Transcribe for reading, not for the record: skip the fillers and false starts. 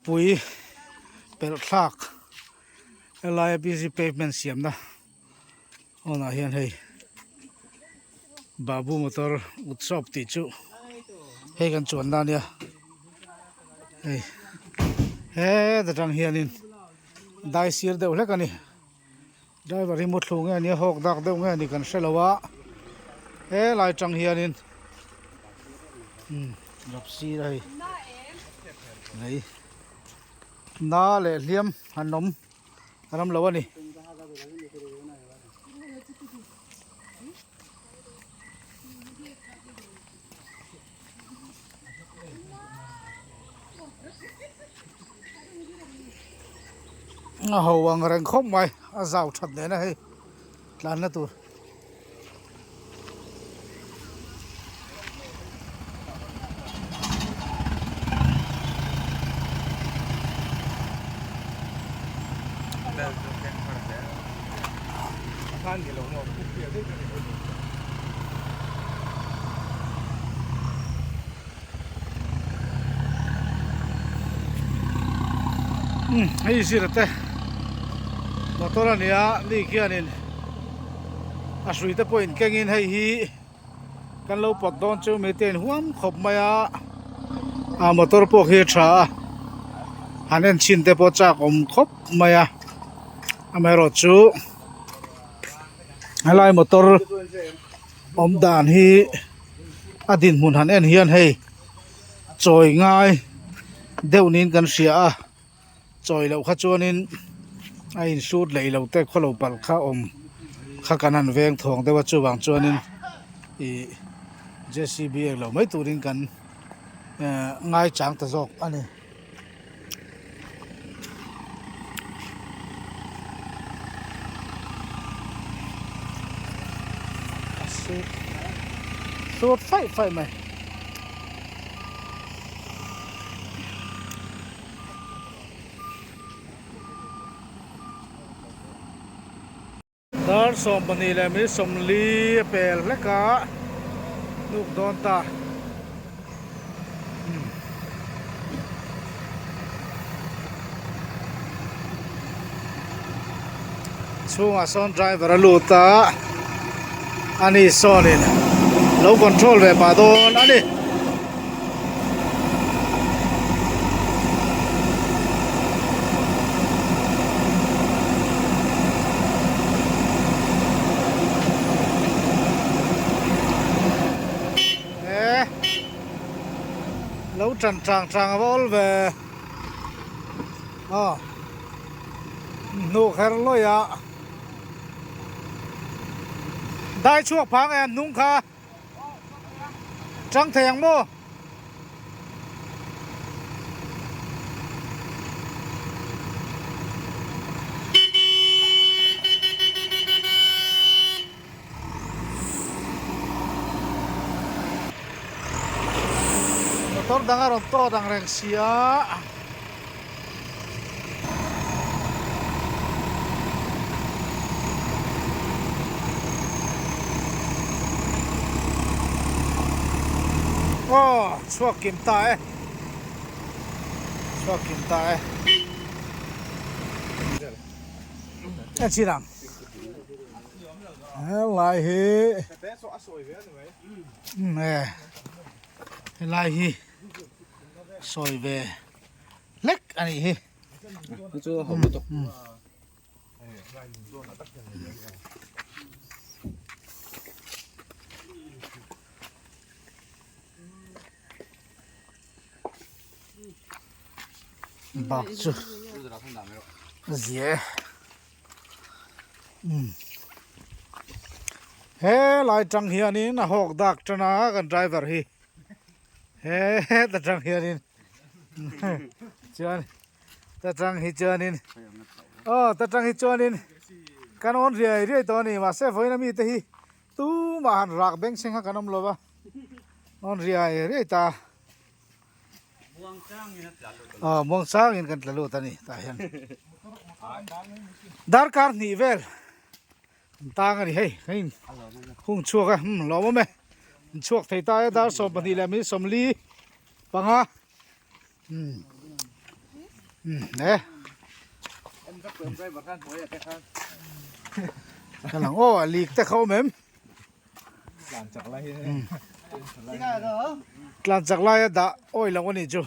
Kawngpui pelh thlak helaia busy pavement siamna awnah hian hei Babu motor workshop tih chu hei kan chuanna ania hei heta tang hianin dai sir deuh hlek a ni. Driver hi muthlu nge nia hawk dak deuh nge ni kan hre lo a helai tang hianin umm rap sir a hei lei na leh hliam an awm an awm lo a ni. A ho ang reng khawp mai a zau that nen a hei tlanna tur. Hei zir te motor a nia mi khianin a hrui te pawh inkengin hei hi kan lo pawt dawn chu mi te in huam khawp mai a a motor pawh khi a tha a han en chhin te pawh chak awm khawp mai a amaherawhchu helai motor awm dan hi a dinhmun han en hian hei chawi ngai deuh niin kan hria a chawi loh kha chuanin a insut leh ilo te khawlo palh kha awm kha kan han veng thawng deuh a chuvang chuanin ih J C B englo mai turin kan ehh ngaichang ta zawk a ni. Sut faih faih mai. Dar 12 leh minute 40 a pel hlek a hnuk dawn ta. Chhungah sawn driver a lut a ani sawnin lo control ve pah dawn a ni. Lo tan tang tang a va awl ve aw hnuk her lawih a dai chhuak phang em hnung kha. Tang thei ang maw? Motor dang a rawn tawt ang reng sia. Aw chhuak kim ta e chhuak kim ta e en chin ang helai hi e helai hi sawi ve hlek a nih hi bak chu zia e helai tang hianin a hawk dak tan a kan driver hi heta tang hianin chuan ta tang hi chuanin aw ta tang hi chuanin kan awn riai riai tawh a ni mahse vawiin ami te hi tumah han rak beng chheng kha kan awm lo va awn riai riai ta aw muang changin kan tla lut a ni tah hian darkar hnih vel. An tang a ni hei ka in hung chhuak a umm lawm awm e an chhuak thei ta e dar 12 leh minute 45 umm. E ka lang aw a lik te kha awm em tlan chak lai a dah awi lo a nih chu.